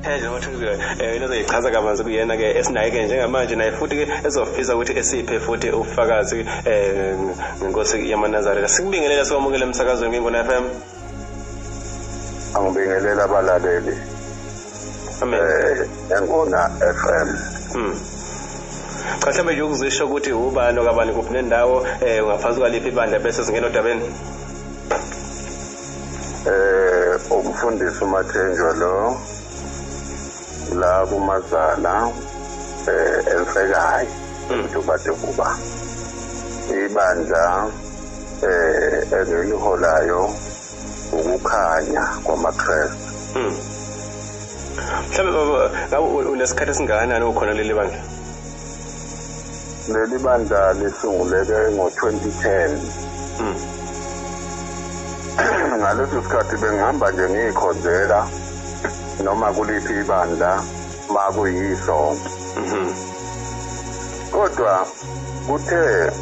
Njengoba uzoyichaza kabanzi kuyena ke esinaye ke njengamanje, naye futhi ke ezofisa ukuthi esiphe futhi ubufakazi ngenkosi yamaNazaretha. Sikubingelele, sikwamukele emsakazweni ngeNgoni FM. Angibingelela abalaleli. Amen. Engona FM. Cha, mhlawumbe nje ukuzisho ukuthi ubani okabani, kuphi nendawo, ungaphansi kwaliphi ibandla, bese singena odabeni. Umfundisi uMathenjwa lo la kuMazala eMfekayi, Mtubatuba. Ibandla engiliholayo ukukhanya kwamaKristu. Mhlawumbe baba, unesikhathi esingakanani ukhona kuleli bandla? Leli bandla lisunguleke ngo-2010. Ngaleso sikhathi bengihamba nje ngiyikhonzela noma kuliphi ibandla makuyisonto. Kodwa kuthe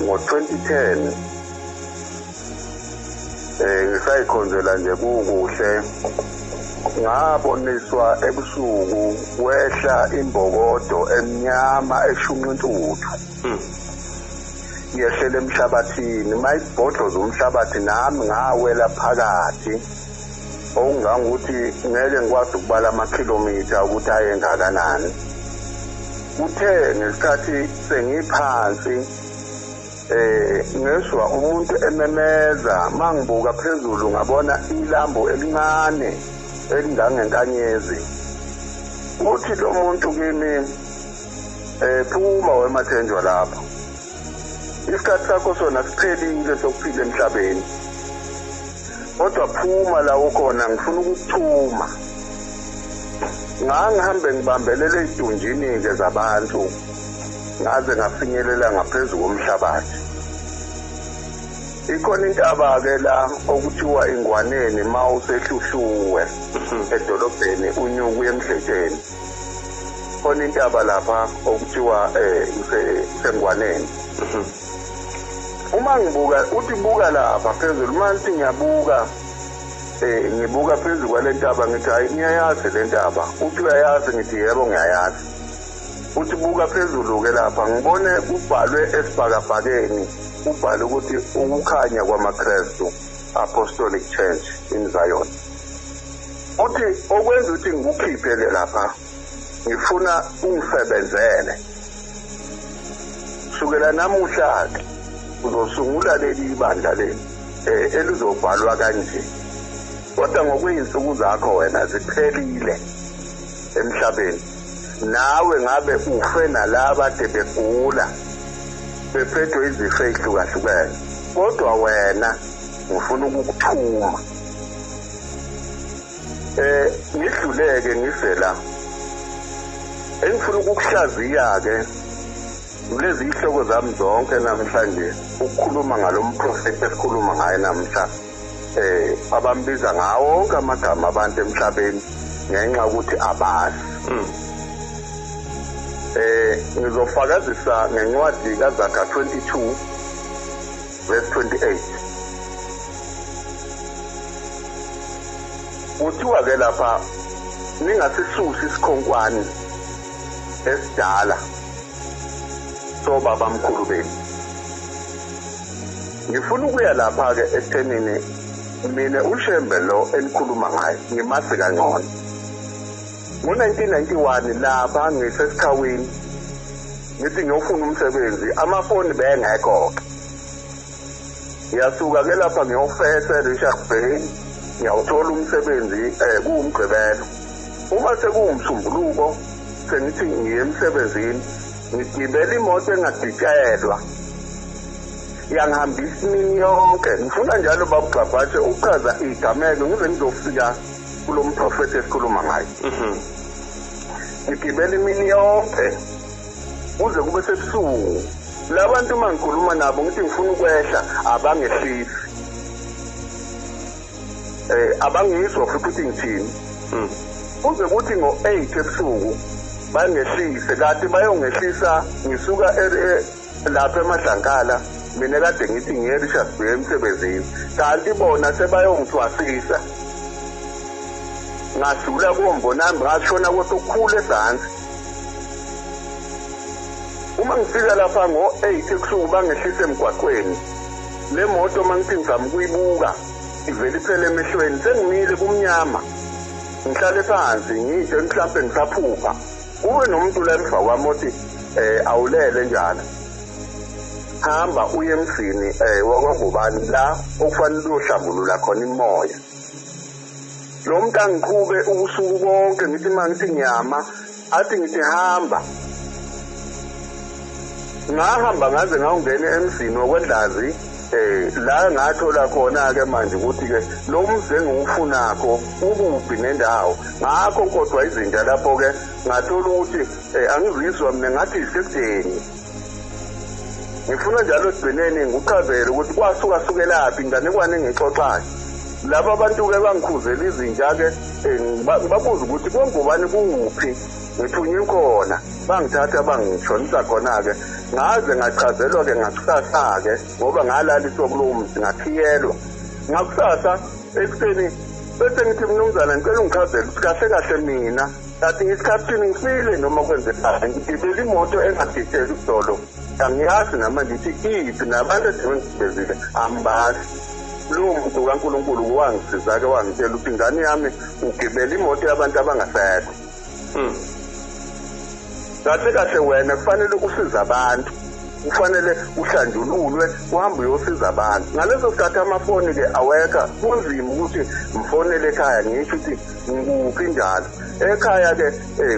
ngo-2010 ngisayikhonzela nje kukuhle, ngaboniswa ebusuku wehla imbokodo emnyama eshunqa intuthu. Yehlela emhlabathini, mayibhodloza umhlabathi nami ngawela phakathi, okungangokuthi ngeke ngikwazi ukubala amakhilomitha ukuthi ayengakanani. Kuthe ngesikhathi sengiphansi ngezwa umuntu ememeza, mangibuka phezulu ngabona ilambu elincane elingangenkanyezi. Uthi lo muntu kimi, phuma weMathenjwa lapho, isikhathi sakho sona siphelile sokuphila emhlabeni, kodwa phuma la ukhona, ngifuna ukukuthuma. Ngangihambe ngibambelele ey'dunjini-ke zabantu, ngaze ngafinyelela ngaphezu komhlabathi. Ikhona intaba-ke la okuthiwa iNgwaneni, ma usehluhluwe edolobheni unyuka uye eMdletsheni. Khona intaba lapha okuthiwa iseNgwaneni. Uma ngibuka, uthi buka lapha phezulu, uma ngithi ngiyabuka, ngibuka phezu kwale ntaba, ngithi hayi, ngiyayazi le ntaba. Uthi uyayazi? Ngithi yebo, ngiyayazi. Uthi buka phezulu-ke lapha, ngibone kubhalwe esibhakabhakeni, kubhalwe ukuthi ukukhanya kwamaKristu, Apostolic Church in Zion. Uthi okwenza ukuthi ngikukhiphe-ke lapha, ngifuna ungisebenzele. Sukela namuhla-ke uzosungula leli ibandla leli elizobhalwa kanje, kodwa ngokwey'nsuku zakho wena ziphelile emhlabeni, nawe ngabe ufe nalaba ade begula bephethwe izifo ey'hlukahlukene, kodwa wena ngifuna ukukuthuma. Ngidluleke ngise la engifuna ukukuhlaziya-ke kulezi ihloko zami zonke namhlanje, ukukhuluma ngalo mprofethi esikhuluma ngaye namhla, abambiza ngawo wonke amagama abantu emhlabeni ngenxa yokuthi abazi. Ngizofakazisa ngencwadi kaZaga 22 verse 28. Kuthiwa ke lapha, ningasisusi isikhonkwane esidala sobaba mkhulu benu. Ngifuna ukuya lapha ke ekuthenini mina uShembe lo enikhuluma ngaye ngimazi kangcono. Ngo-1991 lapha ngisesikhawini ngithi ngiyofuna umsebenzi, amafoni bengekho-ke. Ngiyasuka ke lapha ngiyofesa eRichards Bay, ngiyawuthola umsebenzi kuwumgqibelo. Uma sekuwumsombuluko sengithi ngiye emsebenzini, ngigibela imoto engaditshelwa, yangihambisa imini yonke. Ngifuna njalo babugxabhashe ukuchaza igameko ngize ngizofika kulo mprofethi esikhuluma ngaye. Ngigibela imini yonke kuze kube sebusuku. Labantu uma ngikhuluma nabo ngithi ngifuna ukwehla, abangehlisi, abangizwa futhi ukuthi ngithini. Kuze kuthi ngo-8 ebusuku bangehlise, kanti bayongehlisa ngisuka lapha eMadlankala, mina kade ngithi ngiye eRichards Bay emsebenzini, kanti bona sebayongithwasisa. Ngadlula kombonambi, ngashona kosokhulu ezansi. Uma ngifika lapha ngo-8 ebusuku bangehlisa emgwaqweni. Le moto mangithi ngizama ukuyibuka ivele iphele emehlweni, sengimile kumnyama. Ngihlale phansi ngitshe mhlampe ngisaphupha. Kube nomuntu la emva kwami othi awulele njalo. Hamba uye emzini wakwangubani la okufanele uyohlambulula khona imoya. Lo muntu angiqhube ubusuku bonke, ngithi mangithi ngiyama, athi ngithi hamba. Ngahamba ngaze ngawungena emzini wokwendlazi, la ngathola khona-ke manje ukuthi-ke lo mzi engiwufunakho ukuphi nendawo. Ngakho kodwa izinja lapho-ke ngathola ukuthi angizizwa mina, ngathi isekudeni. Ngifuna njalo ekugcineni ngikuchazele ukuthi kwasuka sukelaphi inganekwane engixoxayo. Laba abantu-ke bangikhuzela izinja-ke, ngibabuza ukuthi kongubani kuphi, ngithunywe khona, bangithatha bangishonisa khona-ke. Ngaze ngachazelwa-ke ngakusasa-ke, ngoba ngalaliswa kulowo mzi ngakhiyelwa. Ngakusasa ekuseni bese ngithi mnumzana ngicela ungichazele ukuthi kahle kahle mina kanti ngesikhathini ngifile noma kwenzekani, ngigibele imoto engagitsheli izolo, angiyazi namanje ukuthi iphi, nabantu esebengigibezile angibazi. Lowo muntu kaNkulunkulu wangisiza-ke wangitshela ukuthi ingane yami ugibele imoto yabantu abangasekho. Kahle kahle wena kufanele usize abantu, kufanele uhlanjululwe uhambe uyosiza abantu. Ngaleso sikhathi amafoni-ke awekho, kunzima ukuthi ngifonele ekhaya ngisho ukuthi ngikuphi njalo. Ekhaya-ke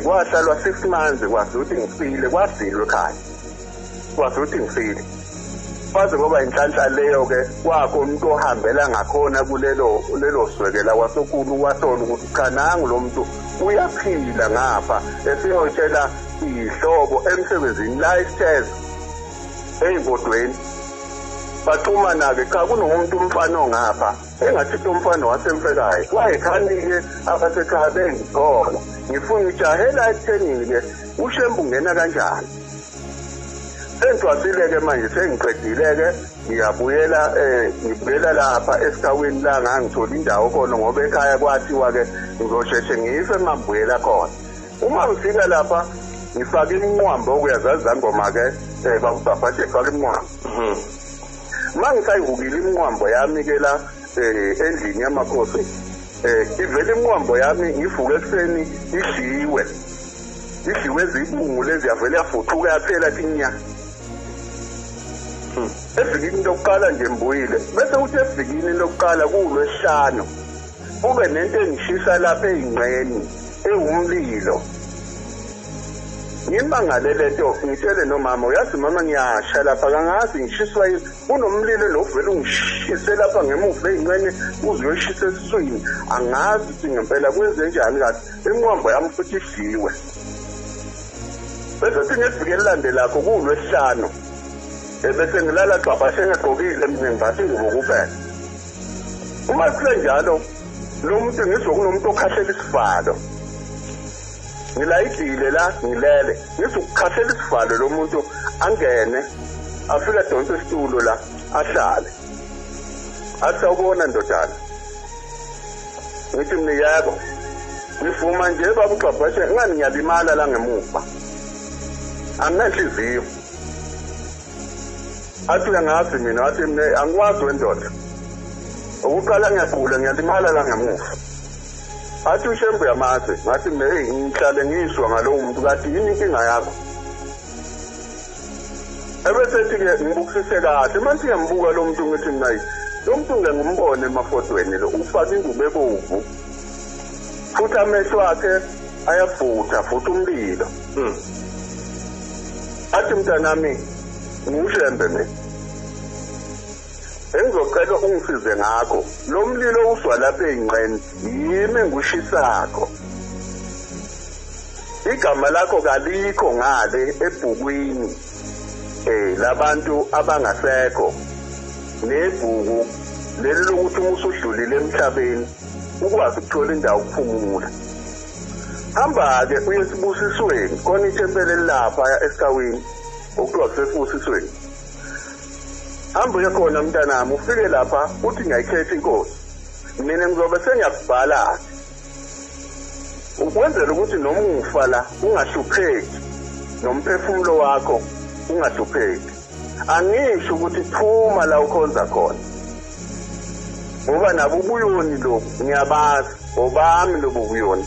kwahlalwa 6 months kwazi ukuthi ngifile, kwazilwa ekhaya kwazi ukuthi ngifile. Kwaze kwaba inhlanhla leyo-ke, kwakho umuntu ohambela ngakhona kulelo lelo swekela kwasokhulu, wathola ukuthi cha nangu lo muntu uyaphila ngapha, eseyotshela iy'hlobo emsebenzini la esitheza ey'ngodweni. Baxhumana-ke, cha kunomuntu umfana ongapha, engathi umfana wasemfekayo, wayekhani-ke abasekhaya bengithola. Ngifuna ngijahela ekuthenini-ke uShembe ungena kanjani. Sengicwasile-ke manje, sengiqedile-ke, ngiyabuyela ngibuyela lapha esikhaweni la ngangithola indawo khona, ngoba ekhaya kwathiwa-ke ngizosheshe ngife uma ngibuyela khona. Uma ngifika lapha ngifake iminqwambo, okuyazazi zangoma-ke bakubhabhashe ngifake iminqwambo. Uma ngisayihukile iminqwambo yami-ke la endlini yamakhosi, ivele iminqwambo yami ngivuke ekuseni idliwe. Idliwe zibungu lezi, yavele yafuthuka yaphela tinya. Evikini lokuqala nje mbuyile, bese uthi evikini lokuqala kuwulwesihlanu kube nento engishisa lapha eyingqeni ewumlilo. Ngimangale lento, ngitshele nomama, uyazi mama ngiyasha lapha, kangazi ngishiswa yini, kunomlilo lo vele ungishise lapha ngemuva eyingqeni uze uyoshisa esiswini, angazi ukuthi ngempela kwenze njani kahle, inqwambo yami futhi idliwe. Bese singeviki elilandelakho kuwulwesihlanu, bese ngilala gxabha sengigqokile mina, ngimbatha ingubo kuphela. Uma kusenjalo lo muntu ngizwa kunomuntu okhahlela isivalo, ngilayidile la ngilele, ngizwa ukukhahlela isivalo lo muntu angene, afike adonse isitulo la ahlale, athi sawubona ndodana. Ngithi mina yebo. Ngivuma nje baba uGxabhashe, ngani ngiyalimala la ngemuva, anginanhliziyo. Athi uyangazi mina, wathi mina angikwazi wendoda, ukuqala ngiyagula ngiyalimala la ngemuva. Athi uShembe uyamazi, ngathi mina hey ngihlale ngizwa ngalowo muntu, kathi yini inkinga yakho? Ebesethi-ke ngibukisise kahle, manje ngiyambuka lo muntu ngithi mina lo muntu ngeke ngimbone emafotweni lo, ufake ingubo ebomvu futhi amehlo akhe ayavutha futhi umlilo. Athi mntanami nguShembe mina, engizocela ungisize ngakho, lo mlilo uswa lapha eyingqeni yimi engushisakho, igama lakho kalikho ngale ebhukwini labantu abangasekho, nebhuku leli lokuthi uma usudlulile emhlabeni ukwazi ukuthola indawo ukuphumula. Hamba-ke uye esibusisweni, khona ithempeli elilapha esikawini okuthiwa kusesibusisweni. Hamba uye khona mntanami, ufike lapha uthi ngiyayikhetha inkosi, mina ngizobe sengiyakubhala. Wenzela ukuthi noma ufa la ungahlupheki, nomphefumulo wakho ungahlupheki. Angisho ukuthi phuma la ukhonza khona, ngoba nabo ubuyoni lo ngiyabazi, obami lobu buyoni.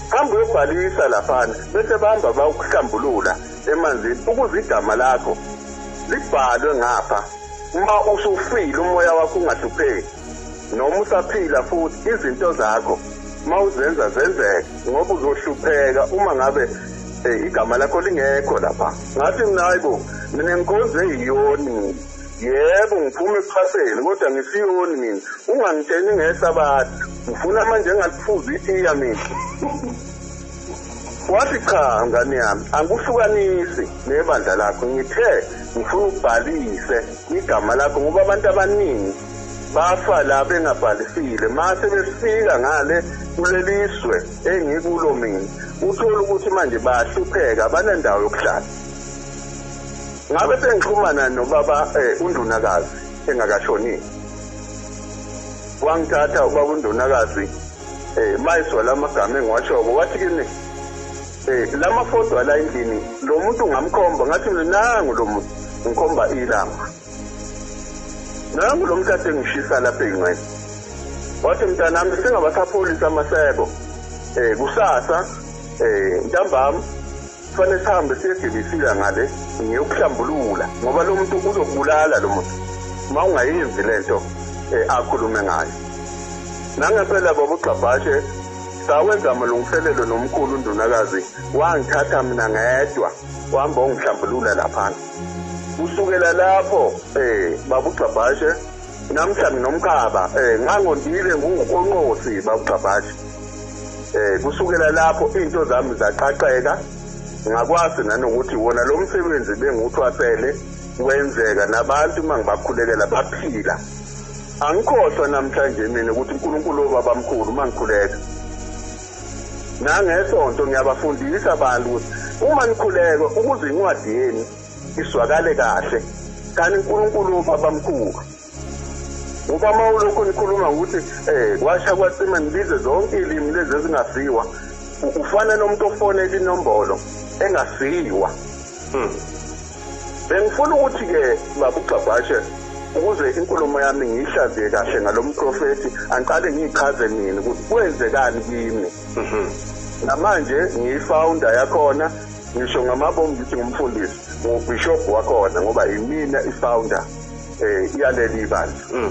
Hamba uyobhalisa laphana, bese bahamba bayokuhlambulula emanzini ukuze igama lakho libhalwe ngapha. Uma usufile umoya wakho ungahlupheki, noma usaphila futhi izinto zakho uma uzenza zenzeke, ngoba uzohlupheka uma ngabe igama lakho lingekho lapha. Ngathi mina hayibo, mina ngikhonze iyoni, yebo ngiphume ekuphaseni kodwa ngisiyoni mina, ungangitsheni ngesabatha, ngifuna manje engaliphuza itiya mina. Wathi cha ngane yami, angikuhlukanisi nebandla lakho, ngithe ngifuna ukubhalise igama lakho, ngoba abantu abaningi bafa la bengabhalisile. Mase befika ngale kuleliswe engikulo mina, uthola ukuthi manje bayahlupheka, banendawo yokuhlala. Ngabe sengixhumana nobaba uNdunakazi engakashonile, wangithatha ubaba uNdunakazi, mayizwa lamagama engiwashoko, wathi kimi lamafoto ala endlini lo muntu ngamkhomba, ngathi mina nangu lo muntu, ngikhomba ilanga, nangu lo muntu ade ngishisa lapha ey'ngcwele. Wathi mntanami singabasapholisa amaseko, kusasa ntambama kufanele sihambe siyegibisila ngale, ngiyokuhlambulula, ngoba lo muntu uzokubulala lo muntu uma ungayenzi lento akhulume ngayo. Nangempela baba uGxabhashe sawenza amalungiselelo nomkhulu uNdunakazi, wangithatha mina ngedwa wahamba wangihlambulula laphana. Kusukela lapho baba uGxabhashe namhla nginomkhaba, ngangondile ngungukonqosi baba uGxabhashe. Kusukela lapho into zami zaqaqeka, ngakwazi nanokuthi wona lo msebenzi bengiwuthwasele wenzeka, nabantu uma ngibakhulekela baphila. Angikhohlwa namhlanje mina ukuthi uNkulunkulu obabamkhulu uma ngikhuleka nangesonto ngiyabafundisa abantu ukuthi uma nikhuleka ukuze incwadi yenu iswakale kahle, kanti uNkulunkulu obabamkhulu. Ngoba uma ulokhu nikhuluma ukuthi kwasha kwacima nibize zonke ilimi lezi ezingaziwa, ufana nomuntu ofonela inombolo engasiwa. Bengifuna ukuthi-ke baba uGxabhashe, ukuze inkulumo yami ngiyihlaziye kahle ngalo mprofethi, angiqale ngiyichaze mina ukuthi kwenzekani kimi. Namanje ngiyi-founder yakhona, ngisho ngamabomu ngithi ngumfundisi, ngubishop wakhona, ngoba yimina i-founder yaleli bandla.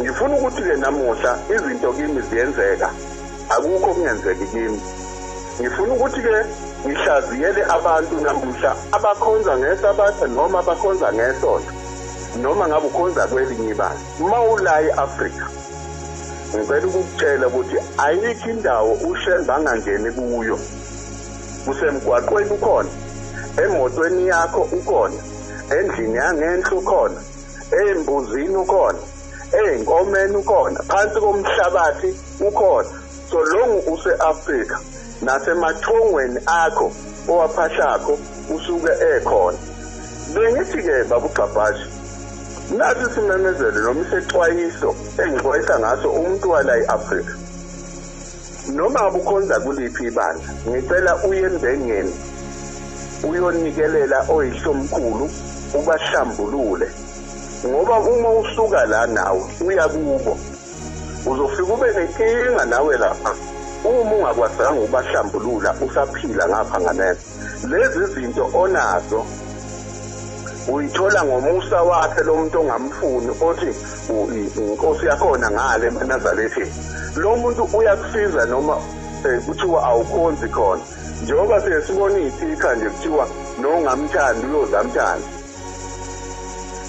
Ngifuna ukuthi-ke namuhla izinto kimi ziyenzeka, akukho okungenzeki kimi. Ngifuna ukuthi-ke ngihlaziyele abantu namuhla abakhonza ngesabatha noma abakhonza ngesonto, noma ngabe ukhonza kwelinye ibandla. Uma ula e-Afrika, ngicela ukukutshela ukuthi ayikho indawo uShembe angangeni kuyo. Usemgwaqweni ukhona, emotweni yakho ukhona, endlini yangenhla ukhona, embuzini ukhona, ey'nkomeni ukhona, phansi komhlabathi ukhona. So long use-Afrika nasemathongweni akho owaphashakho usuke ekhona. Bengithi-ke baba uGxabhashe, nasi isimemezelo noma isexwayiso engixwayisa ngaso umuntu wala e-Afrika. Noma ngabe ukhonza kuliphi ibandla, ngicela uye embengeni uyonikelela oyihlomkhulu ubahlambulule, ngoba uma usuka la nawe uya kubo uzofika ube nenkinga nawe lapha uma ungakwazanga ukubahlambulula usaphila ngapha nganeno. Lezi zinto onazo uyithola ngomusa wakhe lo muntu ongamfuni othi inkosi yakhona ngale eNazaretheni. Lo muntu uyakusiza noma kuthiwa awukhonzi khona, njengoba siye sibona iy'thikha nje kuthiwa nongamthandi uyozamthanda.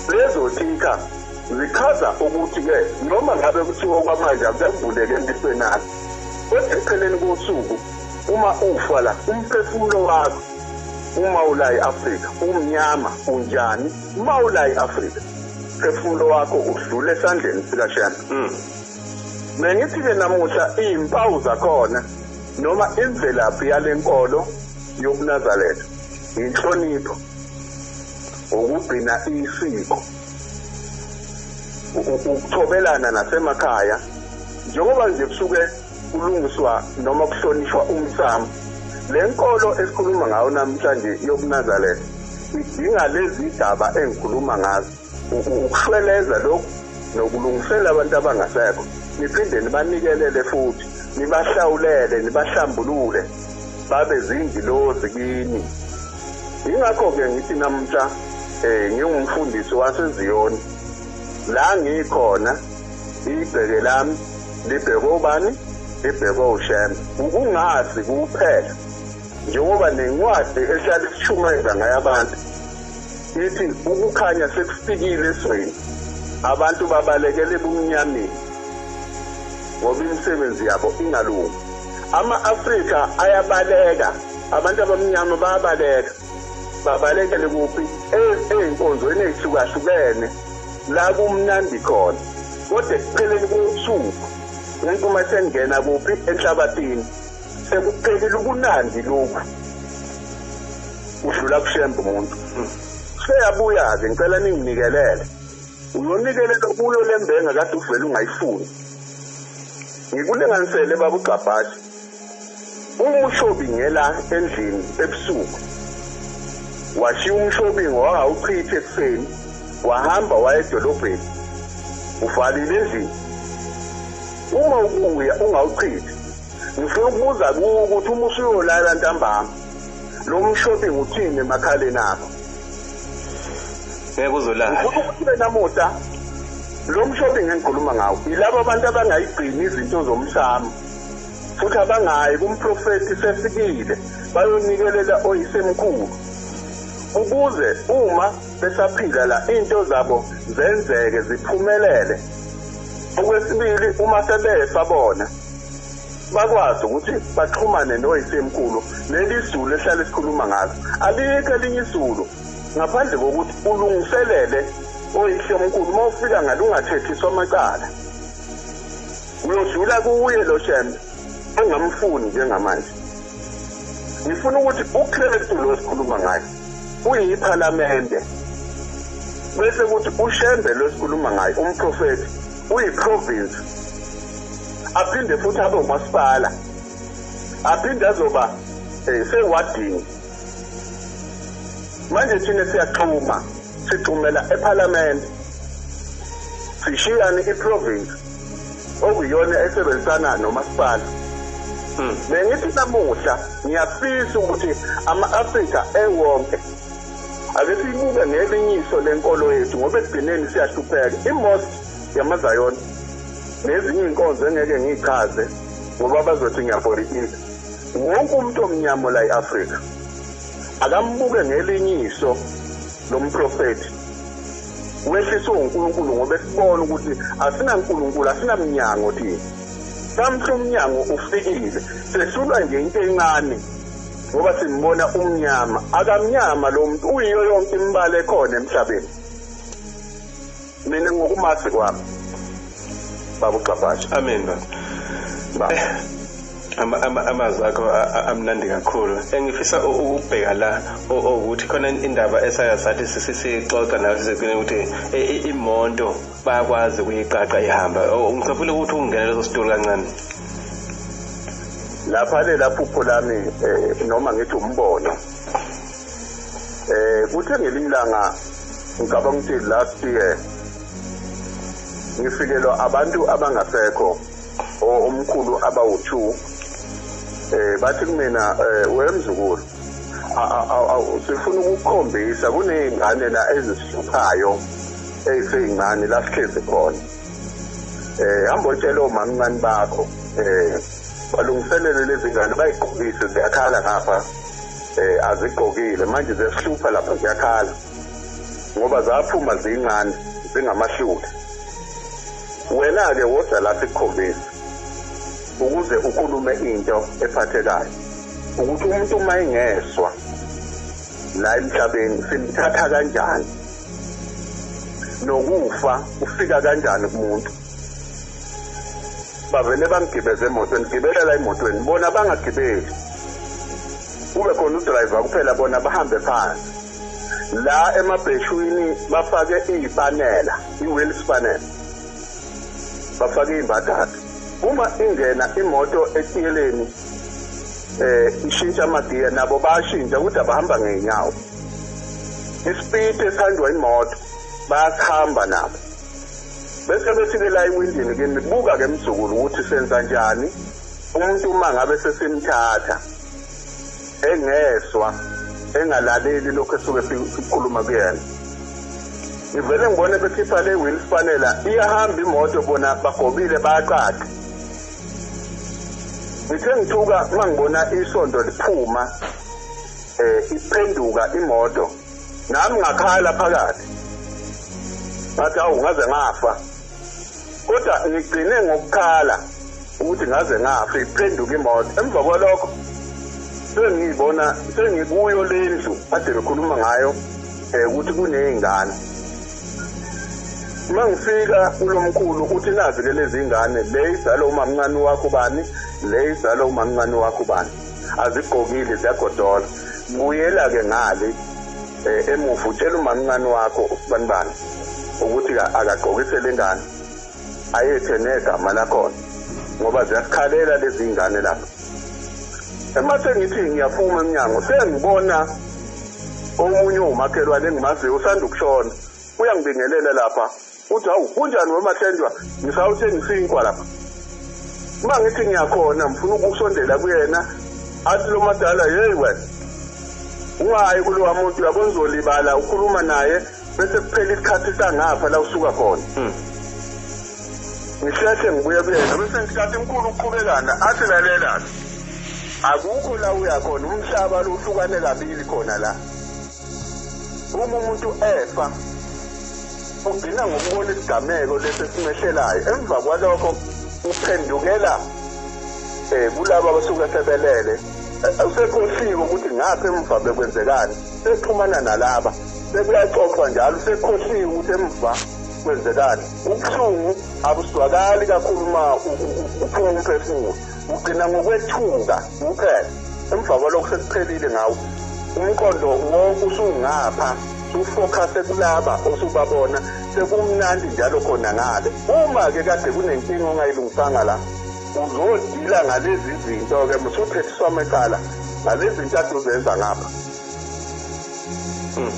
Lezo thikha zichaza ukuthi-ke noma ngabe kuthiwa kwamanje akuvuleke emehlweni akho, kodwa ekupheleni kosuku uma ufa la umphefumulo wakho uma ula e-Afrika umnyama unjani, uma ula e-Afrika umphefumulo wakho udlule esandleni sikaShembe. Bengithi-ke namuhla iy'mpawu zakhona noma imvelaphi yale nkolo yobuNazaretha inhlonipho, ukugcina isiko, ukuthobelana nasemakhaya. Njengoba nje kusuke Kulungiswa noma kuhlonishwa umsamo. Le nkolo esikhuluma ngayo namhlanje yobuNazaretha idinga lezi indaba engikhuluma ngazo, ukushweleza lokhu nokulungisela abantu abangasekho, niphinde nibanikelele futhi nibahlawulele, nibahlambulule babe zingilozi kini. Ingakho-ke ngithi namhla ngingumfundisi waseZiyoni, la ngikhona ibheke lami libheke obani? Libheke uShembe. Ukungazi kuphela, njengoba nencwadi ehlala isishumayeza ngayo abantu ithi ukukhanya sekufikile esweni, abantu babalekele ebumnyameni ngoba imisebenzi yabo ingalungi. Ama-Afrika ayabaleka, abantu abamnyama bayabaleka, babalekele kuphi? Ey'nkonzweni ey'hlukahlukene la kumnandi khona, kodwa ekupheleni kosuku umuntu uma sengena kuphi? Enhlabathini, sekuphelile ubunandi lokhu, udlula kuShembe umuntu. Seyabuya-ke, ngicela ninginikelele. Uyonikelela kuyo le mbenga kade uvele ungayifuni. Ngikulinganisele baba uGqabhashe, uma ushobingela endlini ebusuku, washiya umshobingo wangawuchitha ekuseni, wahamba waya edolobheni, uvalile endlini. Uma ubuya ungawuchithi, ngifuna ukubuza kuwo ukuthi uma usuyolala ntambama, lo mshobingo uthini emakhaleni akho? Ngeke uzolala. Ngifuna ukuthi namuhla lo mshobingo engikhuluma ngawo yilabo abantu abangayigcini izinto zomsamo, futhi abangayi kumprofethi sefikile bayonikelela oyisemkhulu, ukuze uma besaphila la into zabo zenzeke ziphumelele. Okwesibili, uma sebefa bona bakwazi ukuthi baxhumane noyisemkhulu. Leli zulu ehlala sikhuluma ngalo alikho elinye izulu ngaphandle kokuthi ulungiselele oyisemkhulu. Uma ufika ngalo ungathethiswa amacala, uyodlula kuye lo Shembe ongamfuni njengamanje. Ngifuna ukuthi uKristu lo sikhuluma ngaye uyiphalamende, bese kuthi uShembe lo sikhuluma ngaye umprofethi uyiprovince, aphinde futhi abe umasipala, aphinde azoba sewadini. Manje thina siyaxhuma, sixhumela ephalamende, sishiyane iprovince okuyiyona esebenzisana nomasipala. Bengithi namuhla ngiyafisa ukuthi ama-Afrika ewonke ake siyibuke ngelinye iso lenkolo yethu, ngoba ekugcineni siyahlupheka. I-mosque yamaZayoni nezinye iy'nkonzo engeke ngiyichaze ngoba bazothi ngiyapolitika. Wonke umuntu omnyama la e-Afrika akambuke ngelinye iso lomprofethi wehliswe uNkulunkulu, ngoba esibona ukuthi asinaNkulunkulu, asinamnyango thina. Namhla umnyango ufikile, sehlulwa nje into encane ngoba simbona umnyama. Akamnyama lo muntu, uyiyo yonke imibala ekhona emhlabeni. Mina ngokumazi kwami baba uGqabhashe. Amen baba. Amazwi akho amnandi kakhulu. Engifisa ukubheka la ukuthi khona indaba esaya sathi sisixoxa nayo sisigcine ukuthi imonto bayakwazi ukuyiqaqa ihamba. Ngisafuna ukuthi ungene leso situlo kancane. Lapha le lapho lami noma ngithi umbono. Kuthe ngelinye ilanga ngicabanga ukuthi last year ngifikelwa abantu abangasekho omkhulu abawu2, bathi kumina wemzukulu sifuna ukukhombisa kuney'ngane la ezisihluphayo ey'sey'ncane la sihlezi khona. Hamba otshela omamncane bakho balungiselele lezi ngane bayigqokise, ziyakhala ngapha azigqokile manje ziyasihlupha lapha, ziyakhala ngoba zaphuma zincane zingamahlule. Wena-ke woza la sikukhombisa ukuze ukhulume into ephathekayo, ukuthi umuntu uma engeswa la emhlabeni simthatha kanjani, nokufa ufika kanjani kumuntu. Bavele bangigibeze emotweni, gibelela emotweni, bona bangagibeli, kube khona udriver kuphela, bona bahambe phansi. La emabheshwini bafake iyipanela, i-wheel spanner, bafake iy'mbatata. Uma ingena imoto etiyeleni ishintsha amagiya, nabo bayashintsha ukuthi abahamba ngeenyawo. Ispeed esihanjwa imoto bayasihamba nabo. Bese befike la ewindini kimi, buka ke mzukulu ukuthi senza njani umuntu uma ngabe sesimthatha engeswa engalaleli lokho esuke sikhuluma kuyena. Ngivele ngibone bekhipha le wheel spanela, iyahamba imoto, bona bagobile bayaqaqa. Ngithe ngithuka uma ngibona isondo liphuma iphenduka imoto, nami ngakhala phakathi, ngathi awu ngaze ngafa. Kodwa ngigcine ngokukhala ukuthi ngaze ngafa, iphenduka imoto. Emva kwalokho sengiyibona sengikuyo lendlu kade bekhuluma ngayo ukuthi kuney'ngane. Uma ngifika kulomkhulu uthi nazi ke lezi ngane, le izalo umamncane wakho bani, le izalo umamncane wakho bani, azigqokile ziyagodola. Buyela ke ngale emuva utshela umamncane wakho usibani bani ukuthi akagqokise lengane, ayethe negama lakhona ngoba ziyasikhalela lezi ngane lapha. Emase ngithi ngiyaphuma emnyango, sengibona omunye umakhelwane engimaziyo usanda ukushona, uyangibingelela lapha, uthi hawu kunjani wemathenjwa, ngisawuthengisa inkwa lapha. Uma ngithi ngiyakhona ngifuna ukusondela kuyena, athi lo madala, hey wena ungayi kulowa muntu, uyabona uzolibala ukhuluma naye bese kuphela isikhathi sangapha la usuka khona. Ngisheshe ngibuye kuyena bese ngithi mkhulu uqhubekana, athi lalela akukho la uya khona, umhlaba lo uhlukane kabili khona la. Uma umuntu efa ugcina ngokubona isigameko lesi esimehlelayo, emva kwalokho uphendukela kulabo abasuke sebelele, usekhohliwe ukuthi ngapha emva bekwenzekani, sexhumana nalaba, sekuyaxoxwa njalo, usekhohliwe ukuthi emva kwenzekani. Ubuhlungu abuzwakali kakhulu uma uphuma umphefumulo, ugcina ngokwethuka kuphela. Emva kwalokho sekuphelile ngawo, umqondo wonke usungapha, ufocus kulaba osubabona, sekumnandi njalo khona ngale. Uma-ke kade kunenkinga ongayilungisanga la, uzodila ngalezi zinto-ke, usuphethiswa amacala ngalezi zinto ade uzenza ngapha.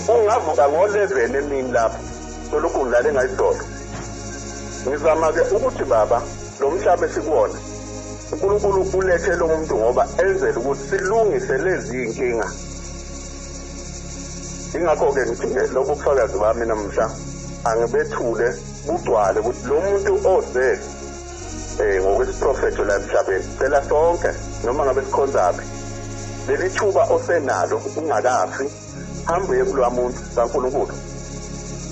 Ungavuka ngo-11 emini lapho solokhu ngilale ngayidolo. Ngizama-ke ukuthi baba lo mhlaba esikuwona uNkulunkulu ulethe lo muntu ngoba enzele ukuthi silungise lezi iy'nkinga. Ingakho-ke ngithi lokhu ubufakazi bami namhla angibethule bugcwale ukuthi lo muntu oze ngokwesiprofetho la emhlabeni, cela sonke noma ngabe sikhonzaphi, leli thuba osenalo ungakafi, hamba uye kulowa muntu kaNkulunkulu,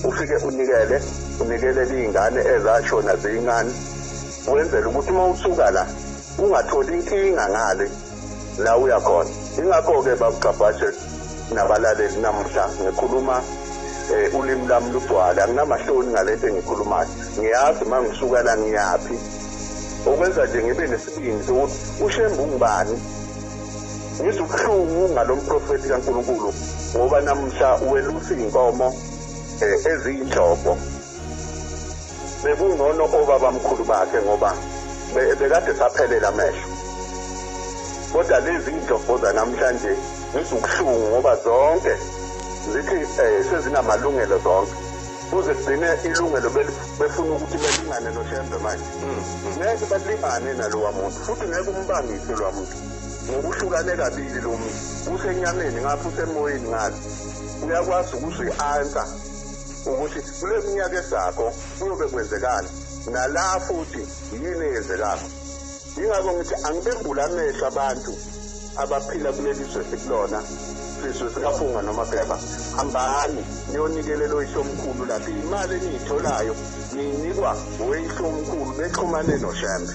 ufike unikele, unikelele iy'ngane ezashona ziyincane, wenzele ukuthi uma usuka la ungatholi inkinga ngale la uya khona. Ingakho-ke bakuqabhashe nabalaleli namuhla ngikhuluma ulimi lami lugcwale, anginamahloni ngalento engikhulumayo. Ngiyazi uma ngisuka la ngiyaphi, okwenza nje ngibe nesibindi sokuthi uShembe ungubani. Ngizwa ubuhlungu ngalo mprofethi kaNkulunkulu ngoba namuhla welusa iy'nkomo eziyinhlobo. Bekungcono obabamkhulu bakhe ngoba bekade saphelela amehlo, kodwa lezi iy'nhlobo zanamhlanje ngizwa ubuhlungu ngoba zonke zithi sezinamalungelo zonke, kuze kugcine ilungelo befuna ukuthi belingane noShembe manje. Ngeke balingane nalowa muntu, futhi ngeke umbangise lowa muntu ngokuhlukane kabili lo muntu, usenyameni ngapha usemoyeni ngapha. Uyakwazi ukuzi-ansa ukuthi kule minyaka esakho kuyobe kwenzekani, nala futhi yini eyenzekako. Yingakho ngithi angibembule amehlo abantu abaphila kuleli zwe sikulona, sizwe sikaPhunga noma Phepha. Hambani niyonikelela oyihlomkhulu lapha, imali eniyitholayo niyinikwa oyihlomkhulu bexhumane noShembe.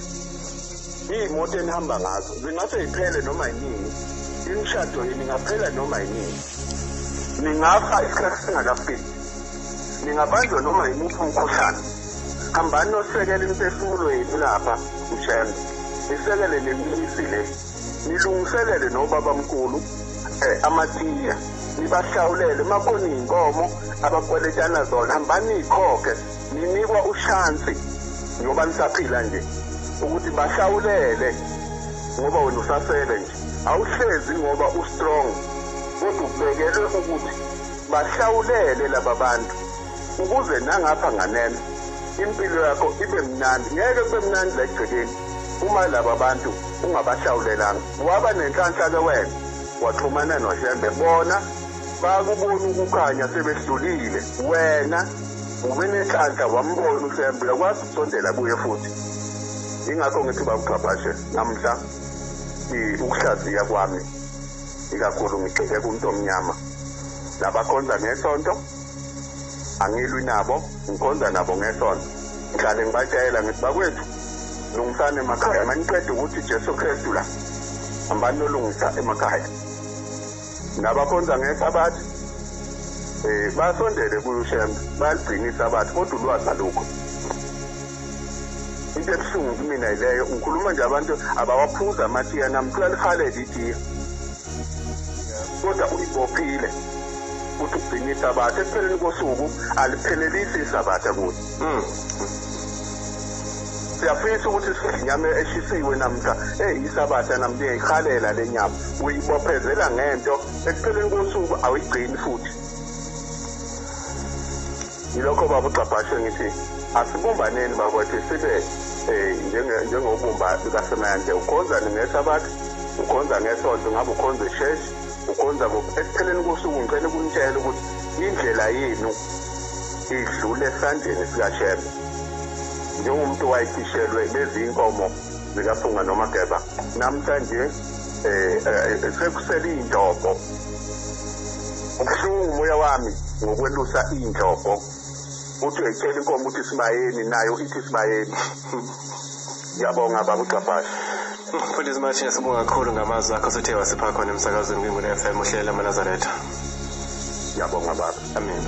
Iy'moto enihamba ngazo zingase yiphele noma yinini, imishado yenu ingaphela noma yinini, ningafa isikhathi singakafiki, ningabanjwa noma yimuphi umkhuhlane. Hambani nosekela imiphefumulo yenu lapha uShembe, nisekele nemisi le, nilungiselele nobabamkhulu amatiya, nibahlawulele makhona iy'nkomo abakweletana zona, hambani niyikhokhe, ninikwa ushansi ngoba nisaphila nje. Ukuthi bahlawulele ngoba wena usasele nje, awuhlezi ngoba ustrong, kodwa ubekelwe ukuthi bahlawulele laba bantu ukuze nangapha nganeno impilo yakho ibe mnandi. Ngeke kube mnandi la egcekeni uma laba bantu ungabahlawulelanga. Waba nenhlanhla-ke wena, waxhumana noShembe, bona bakubona ukukhanya sebehlulile, wena ube nenhlanhla wambona uShembe, uyakwazi ukusondela kuye futhi. Ingakho ngithi babuxhaphashe namhla ukuhlaziya kwami ikakhulu ngigxile kumuntu omnyama nabakhonza ngesonto. Angilwi nabo, ngikhonza nabo ngesonto. Ngihlale ngibatshela ngithi, bakwethu, lungisani emakhaya, maniqeda ukuthi Jesu Kristu la, hambani nolungisa emakhaya. Nabakhonza ngesabatha basondele kuyo uShembe, bayaligcina isabatha, kodwa ulwazi alukho. Into ebuhlungu kumina yileyo. Ngikhuluma nje, abantu abawaphuza amatiya namhla, uyalihalela itiya kodwa uyibophile ukuthi ugcine isabatha. Ekupheleni kosuku aliphelelisi isabatha kuye. Siyafisa ukuthi sidle inyama eshisiwe namhla, eyisabatha namhla, iyayihalela le nyama, uyibophezela ngento, ekupheleni kosuku awuyigcini futhi. Yilokho baba uGxabhashe ngithi asibumbaneni bakwethu, sibe njengobumba lukaSemayande. Ukhonza ngesabatha, ukhonza ngesonto, ngabe ukhonza esheshi, ukhonza kuphi, ekupheleni kosuku ngicela ukunitshela ukuthi indlela yenu idlule esandleni sikaShembe. Njengomuntu wayekhishelwe lezi inkomo zikaPhunga noMageba, namhlanje sekusele iy'nhlobo. Ubuhlungu umoya wami ngokwelusa iy'nhlobo, uthi uyayitshela inkomo ukuthi sibayeni, nayo ithi sibayeni. Ngiyabonga baba uGxabhashe. Mfundisi Matshinga, sibonga kakhulu ngamazwi akho sothe wasipha khona emsakazweni kwiNguni FM, uhlelo lamaNazaretha. Ngiyabonga baba. Amen.